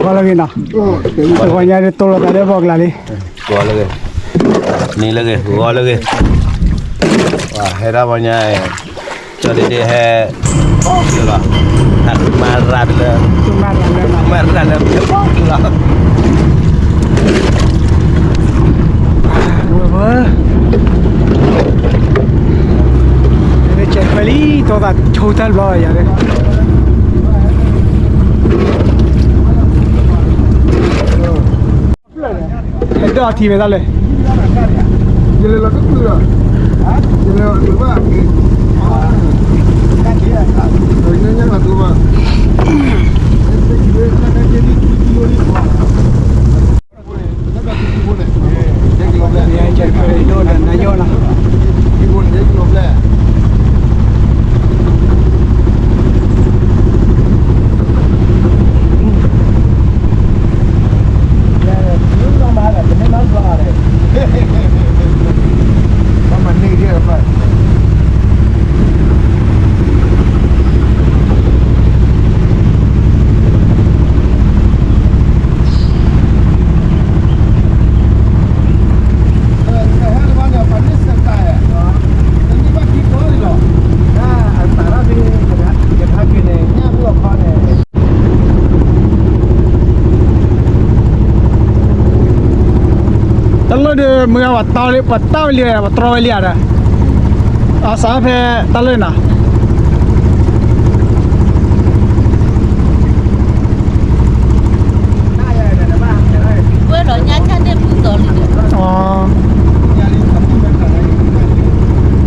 ဂီၤလၢဂ့ၤနီၤ, တဂီၤညါဒ်တိၢ်လိာ်သးဒီးဘီၣ်ကလးလံ, ဂီၤလၢဂ့ၤ, နံၤလၢဂ့ၤ ဂီၤလၢဂ့ၤ, ဟဲဒၣ်ဂီၤညါ, ကၠီဒ့ဒ့ဟဲ, လီၤ, မၤရၤလၢ, မၤရၤလၢ, လီၤ, ဝဲ, ဝဲကဲခွဲလံ, တိၢ်သးဆိတၢ်ဘျီယၤလၢ ဟဲဒိးထံဝဲဒၣ်လဲၣ်, ယလဲၤလီၤကကုၢ်လီၤ, ယလဲၤလီၤကကုၢ်ဘၣ်, ညါညါလီၤတူဘၣ် တၢ်လၢဒီး မုၢ်ဂၤပှၤတီလံ ပှၤတီဝဲလံ ပှၤတြီဝဲလံဧါဒီး, အစးဖဲတၢ်လၢနီၤ ဝဲလီၤညါဆၣ်န့ၣ်ပူၤသိးလံဒီး, ပဂံၢ်ထံပျီမးအံၤလီၤနီၤ, မ့ၢ်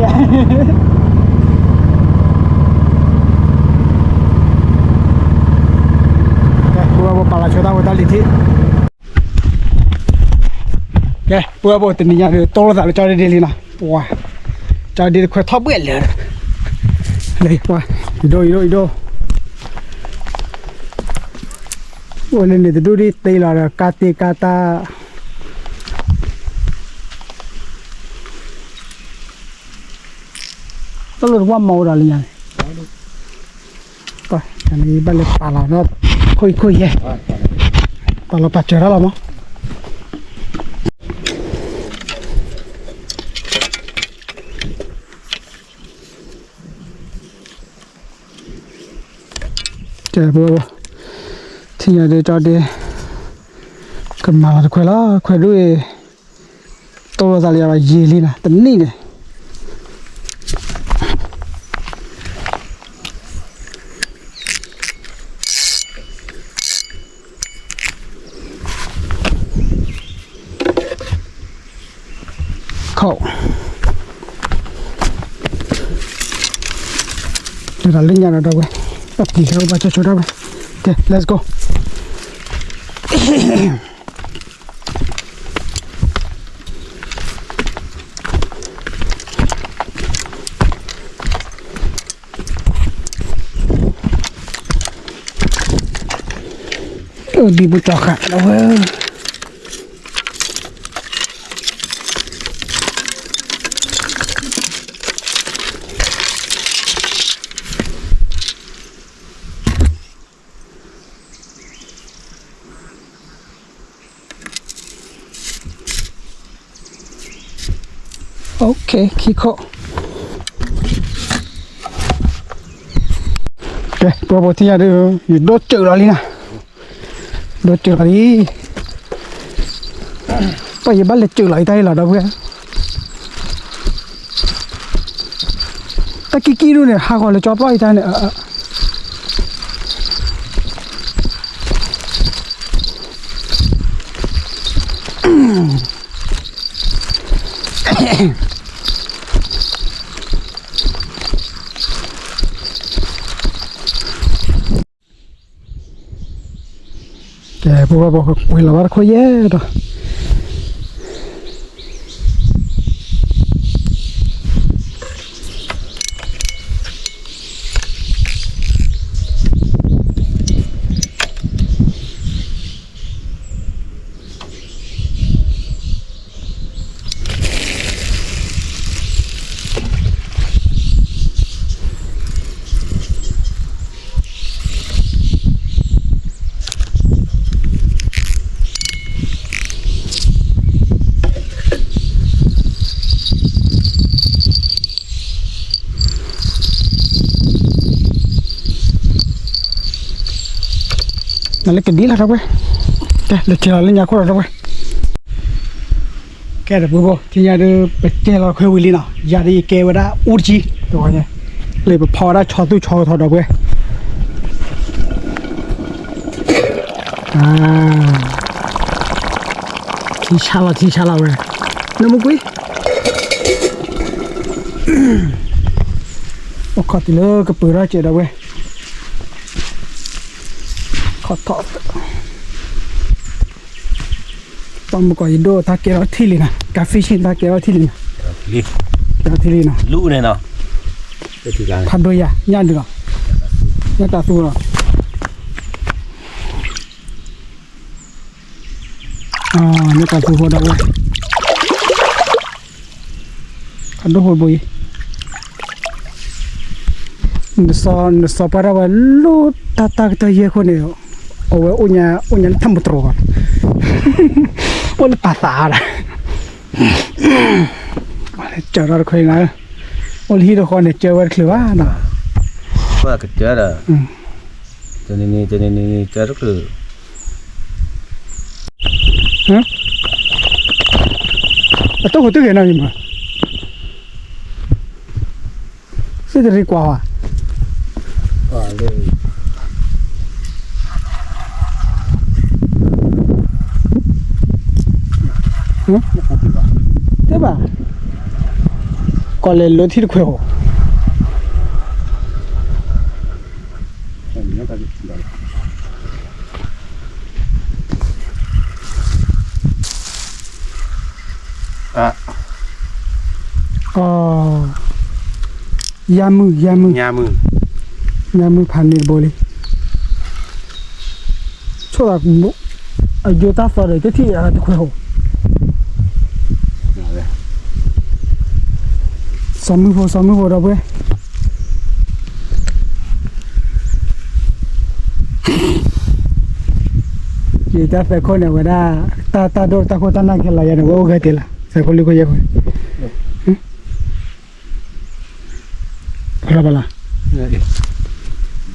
ယဲ, ကဲပှၤပာ်လီၤဆိတၢ်ဝဲတၢ်လံၤထံး, ကဲပှၤဘိတနံၤညါဒီး တိၢ်လိာ်သးလၢကၠီဒ့ဒ့လံနီၤ, ပှၤ, ကၠီဒ့တခွဲထီၣ်ဘှဲၣ်လၢာ်, လၢပှၤ, ယဒိၣ်ယဒိၣ်ယဒိၣ်, အိၣ်လၢန့ၣ်တဒူၣ်ဒ်သ့လီၤဒီး ကါတ့ကါတၢ် တၢ်လၢတဝၢ်မၤအိၣ်ဒီးလၢညါန့ၣ်, ပှၤ, ဘၣ်လဲၤပာ်လီၤဒီး ခိၣ်အံၤခိၣ်ယဲၢ်, ပာ်လီၤပာ်စၢၤတၢ်လီၤမး. ကဲပှၤ, ထံၣ်ညါဒ့ကၠီဒ့, ကမၤလီၤတခွဲလီၤ ခွဲးဒူၣ်အံၤ, တိၢ်လိာ်သးလၢယၤဘၣ်ယံာ်လံနီၤ တနံၣ်န့ၣ် ခိၣ်, ဒီးလၢညါဒီးဝဲ, အပျံၤခဲအိၣ်ဘၣ်ဆိဆိဒၣ်ဝဲ, ကဲ let's go. ဒ်ပကၠီဃာ်ဒီးဝဲ ခံခိၣ်, ကဲ ပှၤပိာ်ထံၣ်ညါဒီး ယဒိးစၢၤလီၤလံနၤ, ဒိးစၢၤလီၤလံ, ပှၤယဘၣ်လဲၤစၢၤလီၤအံၤတၢ်အံၤလီၤ ဒီပုၢ်ဝဲၢ်, တၢ်ကံကံဒုန့ၣ် ဟးဂီၤလၢကၠီပျီအံၤတၢ်န့ၣ် ကဲ ပဝဲပကွံာ်လီၤဘၣ်တခိၣ်ယဲၢ်ဒီး နလၢကဒံလီၤ ဒီပုၢ်ဝဲၢ်, ကဲ လဲၤကဲလီၤလၢညါခိၣ်ဒီး ဒီပုၢ်ဝဲၢ်, ကဲဒီး ပုၢ်ဖိ ထံၣ်ညါဒီး ပကဲလီၤခွဲဝံၤလံနီၤ, ယၤဒီးယကဲဝဲဒၣ်အူတကံ တဂီၤညါ, လၢပဖီဝဲဒၣ်ဆီသူၣ်ဆီသီ ဒီပုၢ်ဝဲၢ်, ထံဆါလီၤ ထံဆါလီၤဝဲ, နမုၢ်ကွံာ် အိၣ်ခိးတုၤလၢကပၢၤထီၣ်စဲး ဒီပုၢ်ဝဲၢ်, ခီၣ်ထီၣ် ပှၤမုၢ်ကီး ယဒိၣ်တၢ်ကဲထီၣ်ထံၣ်လံနီၤ, ကး fishing တၢ်ကဲထီၣ်ထံၣ်လံနီၤ, ကဲထီၣ်ထံၣ်လံနီၤ, ဖးဒိၣ်ယၤ ညၣ်ဒုးလီၤ, ညၣ်တၢ်သူလီၤ, ညၣ်တၢ်သူဖိ ဒီပုၢ်ဝဲၢ် အဒိၣ်ဟိဘိအံၤ, နစီၤပၤဒၣ်ဝဲလၢတၢ်တၢ်ကတၢၢ်ယဲၢ်ခိၣ်န့ၣ်, အဝဲအိၣ်ညါ အိၣ်ညါလၢထၢမတြီၤဘၣ်, အိၣ်လၢပာ်သးဒၣ်, စၢၤထီၣ်တခွဲးနၤ, အိၣ်လၢဟံၣ်တဃီန့ၣ် စၢၤဝဲတချုးဘၣ်နီၤ, ကစၢၤဒီး, တနံၤနံၤ တနံၤနံၤ ကစၢၤတချုး အတိၢ်ဟိးတုၤဂ့ၤနီၤ ယမၤ, စ့တရံးကွၢ်ဝဲ, တဲဘၣ်, ကီၢ်လဲၤလိထံတခွဲးဟီ ယၤမုၢ် ယၤမုၢ်, ယၤမုၢ်ဖးန့ၢ်တဘိလံ, ဆိၣ်သး, အယိၤတၢ်သီဒီး တထံၣ်တခွဲးဟီ, စီၤမုၢ်ဖိ စီၤမုၢ်ဖိ ဒီပုၢ်ဝဲၢ် ယတၢ်သဲခိၣ်န့ၣ် ဝဲဒၣ် တၢ်တၢ်ဒိၣ်တၢ်ခိၣ်တၢ်နၢ်ခဲလၢာ်ယဲန့ၣ် ဝဲအိၣ်ဂဲၤတ့ၢ်လၢ သဲခိၣ်လွံၢ်ခိၣ်ယဲၢ်ခိၣ်, ဖဲလီၤဘၣ်လီၤ,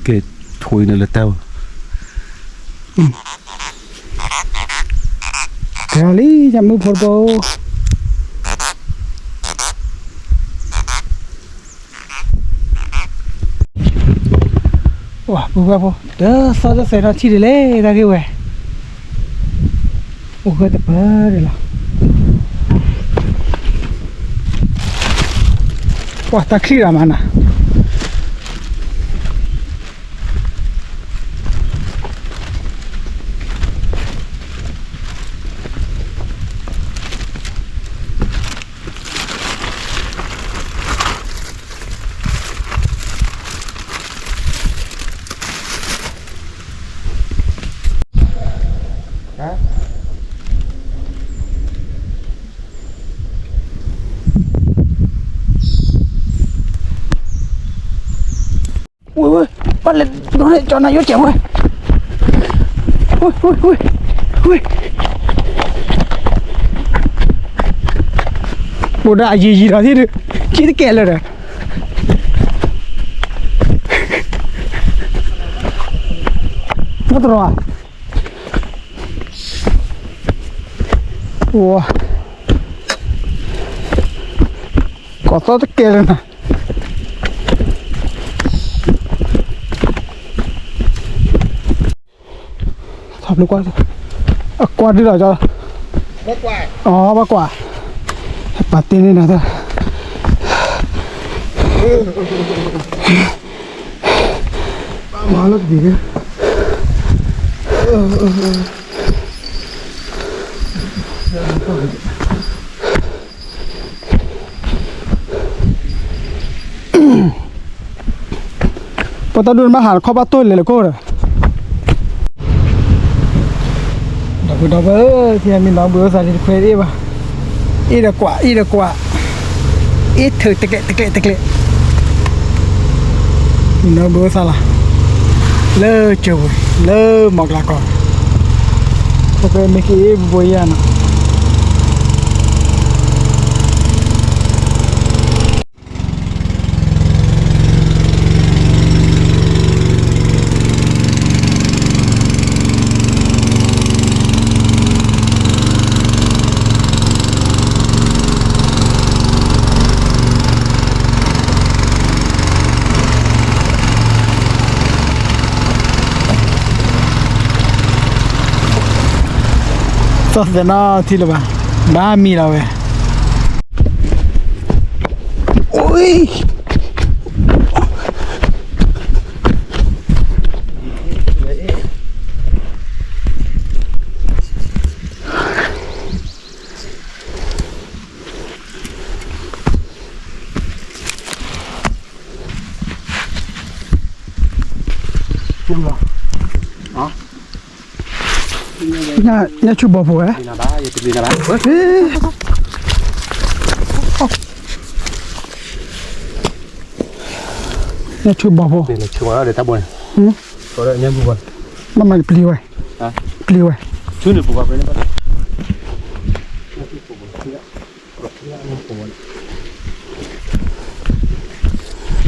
ကဲ ထိၣ်အံၤန့ၣ်လၢတၢ်ဝဲ, ကဲလံ ယမုၢ်ဖိတဘိ ပှၤပုၢ်ဝဲၢ်ဖိ တသီၣ်တသဲးထီၣ်ထံၣ်ဒ်လဲၣ် တၢ်ဂ့ၢ်ဝဲ, အိၣ်ဃဲတပၢၢ်ဒ်လီၤ, ပှၤတၢ်ချံၣ်ရၤမးနၤ ကဲ ဘၣ်လဲၤဒိးန့ၢ်ကၠီနၤယိကဲးဝဲ, ဝ့ၢ်, ဝ့ၢ်, ဝ့ၢ်, ဝ့ၢ်, အိၣ်ဒၣ်အယံာ်ယံာ်ဒီးထံၣ်ဒုး, ခံတကဲလၢာ်ဒီး, နီတရီ, အိၣ်, ကီၢ်သီတကဲလၢာ်နၤ ထီၣ်ဖျိကွၢ်, အကွၢ်ဒုလီၤကၠီ, အီၤဘၣ်ကွၢ်, ပာ်တ့ၢ်န့ၢ်နၤတၢ်, ဘၣ်မၤလီၤတံၢ်က့ၤ ပတၢ်ဒိၣ်နဘၣ်ဟးတခီဘၣ်တိၢ်လဲၤလၢခိၣ်ဒီး, ဒီပုၢ်ဒီဝဲၢ်ဧၢ, ထံၣ်မံနီၤဘှံးအိၣ်သးလံတခွဲအ့ၣ်ဘၣ်, အ့ၣ်ဒီးကွၢ် အ့ၣ်ဒီးကွၢ်, အ့ၣ်ထုးတကျဲးတကျဲးတကျဲး, မံနီၤဘှံးအိၣ်သးလီၤ, လၢကၠိၤပူၤ လၢမီၢ်ကျးကီၢ်, ပကမ့ၢ်က့ၤအ့ၣ်ဘိယၤနီၤ သီၣ်သဲးနီထံလၢၤဘၣ်, ဘၣ်မံလီၤဝဲ, အိ ညၣ်ဆူၣ်ဘီဖိဝဲ, ညၣ်ဆူၣ်ဘီဖိ, ဘၣ်မၤပျံၤဝဲ, ပျံၤဝဲ,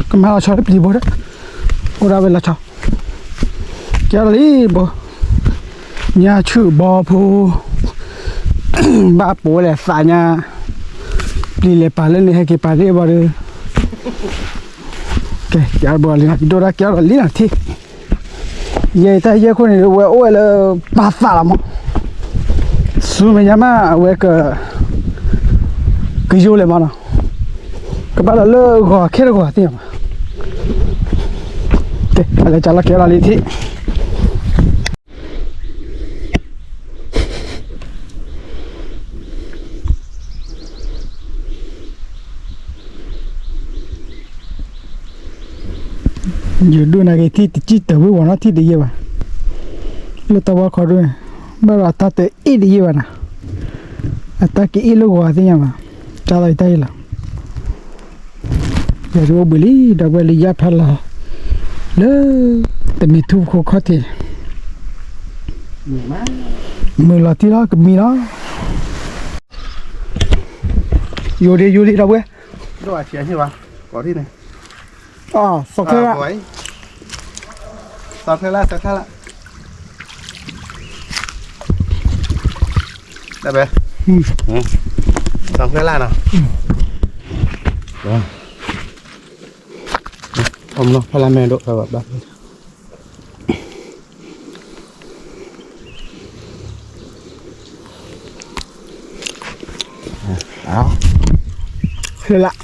ကမၤလီၤဆီလၢပျံၤဖိဒီး, အိၣ်ဒၣ်ဝဲလီၤဆီ, ကဲထီၣ်လံဘိ, ညၣ်ဆူၣ်ဘီဖိ, ဘၣ်ပိာ်ဝဲလဲၣ်သးညါ, ပျံၤလဲၤပာ်လၢန့ၣ် ဟဲက့ၤပာ်လၢဘီဒီး, ကဲ ကဲထီၣ်ဘိလံနီၤ, ယဒိၣ်ဒၣ်ကဲထီၣ်လံနီၤထံ, ယဲအတၢ်ယဲၢ်ခိၣ်န့ၣ် ဝဲအိၣ်ဝဲလၢပာ်သးလီၤမး, ဆူမဲာ်ညါမး အဝဲက ကယိလဲၣ်မးနီၤ, ကဘၣ်လီၤလၢဂီၤခဲတဂီၤသ့ၣ်ညါဘၣ်, ကဲ လဲၤကလီၤကဲထီၣ်လံထံ ယဒိၣ်နာ်က့ၤထံၣ်တစံၣ်တဝံၤဝီၤနီၣ်ထံၣ်တယဲၢ်ဘၣ်, လၢတၢ်ဝါခီဒိၣ်န့ၣ်, ဘၣ်ဒီးအတၢ်တအ့ၣ်တယဲၢ်ဘၣ်နီၤ, အတၢ်ကအ့ၣ်လၢဂီၤသ့ၣ်ညါဘၣ်, ကၢ်လီၤအံၤတၢ်အ့ၣ်လီၤ. ယၤဒ်အိၣ်ဘှံးလံ ဒီပုၢ်ဝဲၢ်လၢယၢ်ဖးလီၤ, လၢ တမ့ၢ်ထူၣ်ဖိခီၣ်ထံး, မုာ်လီၤတံၢ်လီၤကမံလီၤ, ယိၤဒ့ယိၤလံဒီပုၢ်ဝဲၢ်, ဒိၣ်အဆံးအဆံးဘၣ်, ကိးထံၣ်န့ၣ်, အီၤ စီၤချၢလၢ်, စီၤချၢလၢ် စီၤချၢလၢ် တၢ်ဘဲ, စီၤဖျဲလၢ်နီၤ, ဖျဲလၢ်မဲာ်ဒိၣ်ဖဲဘၣ်ဘၣ်, ဖျဲလၢ်,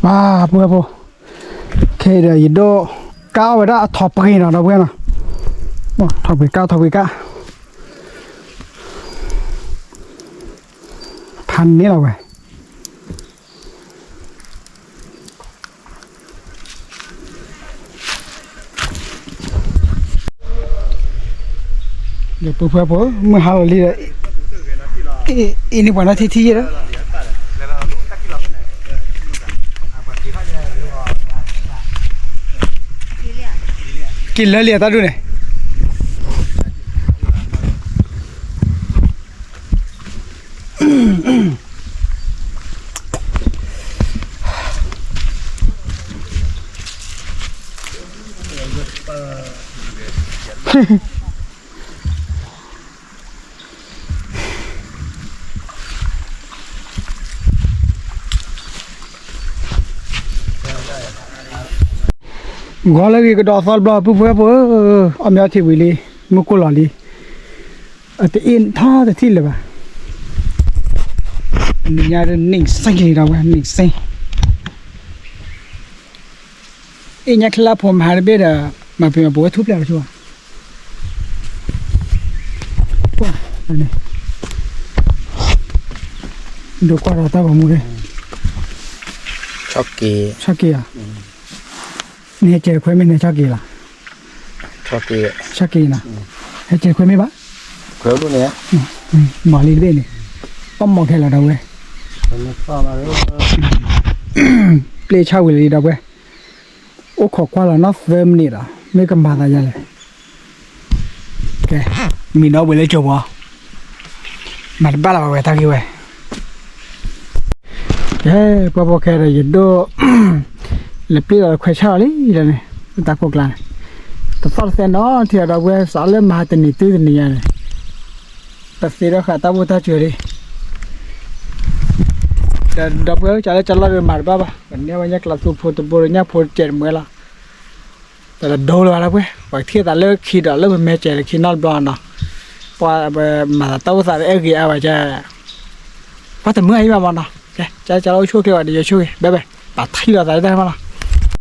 ပှၤဖိဝဲဖိ ခဲအံၤဒီး ယဒိးကါအီၣ်ဝဲဒၣ်အထီၣ်ပှ့ၤနီၤ ဒီပုၢ်ဝဲၢ်နီၤ, ထီၣ်ပှ့ၤကါ ထီၣ်ပှ့ၤကါ, ဖးန့ၢ်လီၤဝဲ ဒီးပုၢ်ဖိ မုၢ်ဟါလီၤလံဒီး အ့ၣ်န့ၢ်ပှၤနီၣ်ထံထံယဲၢ်ဒီး, က့ၤလၢလံအတၢ်ဒိၣ်န့ၣ် ဂီၤလၢဂ့ၤကဒီးသီတဘျီ ပုၢ်ဖိဝဲၢ်ဖိဧၢ, အီၣ်မ့ၤအီထံဝံၤလံ, မုၢ်ကိၢ်လီၤလံ, အတအ့ၣ်ထီၣ်တထံၣ်လၢၤဘၣ်. နံၤညါဒ်န့ၣ်စ့ၢ်ကီးဒီးဝဲ န့ၣ်စ့ၢ် အ့ၣ်ညါချ့လၢဖိမဟါတဘ့ၣ်ဒီး မၤပှဲၤမၤပှဲၤဝဲထူၣ်ဖျဲးလီၤဆိဘၣ်. ပှၤန့ၣ် ဒိကွၢ်ဒီးတၢ်ဂီၤမူန့ၣ် ဆီၣ်က့ၤ, ဆီၣ်က့ၤဧါ, နဟဲကဲၤခွဲမ့ၢ်န့ၣ်ဆီၣ်က့ၤလီၤ, ဆီၣ်က့ၤနီၤ, ဟဲကဲၤခွဲမ့ၢ်ဘၣ်, ခွဲဒိၣ်န့ၣ်, မၤလံတဘ့ၣ်န့ၣ်, အီၣ်မီၤခဲလၢာ်ဒီးဝဲ ပျဲၢ်ဆၣ်ဝံၤလံဒီးဝဲ, အိၣ်ခိးကွၢ်လီၤနီၢ်သၢမံးနံးဒီး မ့ၢ်ကမၤသးယါလဲၣ်. ကဲ, မံၤနီၢ်ဝဲလၢကၠိၤပှၤ, မၤတဘၣ်လၢၤဘၣ်ဝဲတၢ်ဂ့ၢ်ဝဲ. ကဲ, ပှၤဖိခဲဒီးယဒိၣ်, လဲၤပျဲၢ်လီၤခွဲးဆၣ်လီၤလံဒီးန့ၣ်, တၢ်ခိၣ်ကျါန့ၣ်, တသီၣ်တသဲနီတထံၣ်ဒီးဝဲစးလၢမဟါတနံၤတုၤတနံၤညါန့ၣ် ပသ့ထီၣ်ဃာ်တၢ်ဘူၣ်တၢ်စၢၤလံ. ဒီးဒီပုၢ်ဝဲၢ်ကၠီလၢကၠီလီၢ်ဒီးမၤတဘၣ်ဘၣ်, ပန့ၢ်ဝဲညၣ်ကျးသူဖိတဘိဒီးညၣ်ဖိတစဲးတမှဲလီၤ. တဒိလၢၤဘၣ်လၢပှဲၤ, ပှၤထံၣ်သးလၢခံဒီးလၢပမဲာ်ကဲးလၢခံနီတဘျီနီၤ, ပှၤမၤသးတၢ်အိၣ်သးတအဲၣ်ဂ့ၤအါဘၣ်ကဲ, ပှၤတမုာ်အဟံၣ်ဘၣ်မနီၤ. ကၠီလၢကၠီလီၢ်အိၣ်ဆူၣ်အိၣ်ချ့ဝဲဒီးယိၤဆူၣ်ဂ့ၤ, ဘဲဘဲ, ပာ်ထံၣ်လိာ်သးလၢတၢ်မနီၤ.